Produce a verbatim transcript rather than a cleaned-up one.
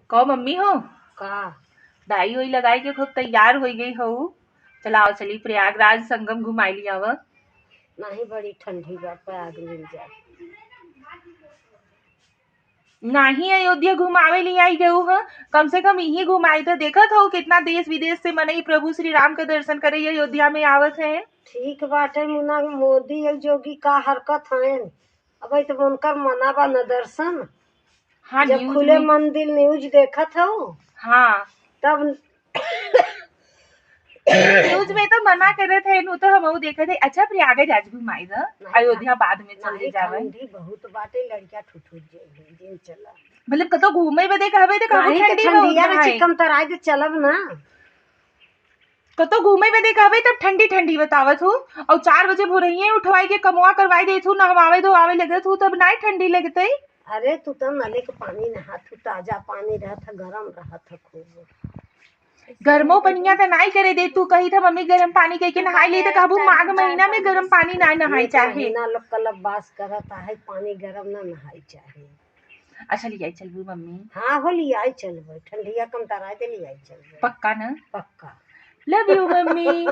कहो मम्मी हो, का? दाई होई लगाई के खूब तैयार होई गई हो। चलाओ चली प्रयागराज संगम घुमाई लियावा। नहीं, बड़ी ठंडी बा, प्रयाग में जा। नाही अयोध्या घुमावे ले आई गऊ ह, कम से कम इही घुमाई तो। देखत हो कितना देश विदेश से मनई प्रभु श्री राम के दर्शन करे अयोध्या में आवत हैं। ठीक बाटे मुना, मोदी और योगी का हरकत हैं। अब तो उनकर मना बा न दर्शन। हाँ, जब news खुले में। मंदिर news देखत हो, हाँ। तब news में तो मना करत है, नु तो हमहू देखत है। अच्छा, प्रयागराज घुमाई द, नहीं, अयोध्या बाद में चल नहीं, जावे। ठंडी बहुत बाटे, लड़कियां ठुठुर जाए, दिन चला। मतलब कतो घूमे बदे कहबे तो कहबो नहीं, तो ठंडी बहुत ठंडिया में है। चिकन तराई दे चलब ना। कतो घूमे बदे कहबे तब ठंडी ठंडी बतावत हूँ, और चार बजे भोरहिये उठवाई के कमवा करवाई देत हूँ, नहवावे धोआवे लगत हूँ, तब नाई ठंडी लगते। अरे तू तो नले के पानी नहात हूँ, ताजा पानी रहत है, गरम रहत है खूब। गरमो पनिया त नाई करे दे, तू कही था मम्मी गरम पानी कह के नहाई ले, तो कहबू माघ महीना में गरम पानी ना नहाई चाहे। महीना लोग कलपवास करत है, पानी गरम ना नहाई चाहे। अच्छा, लियाई चलबू मम्मी? हाँ हो, लियाई चलबे, ठंडिया कम तराई दे, लियाई चलबे। पक्का ना? पक्का। Love you मम्मी।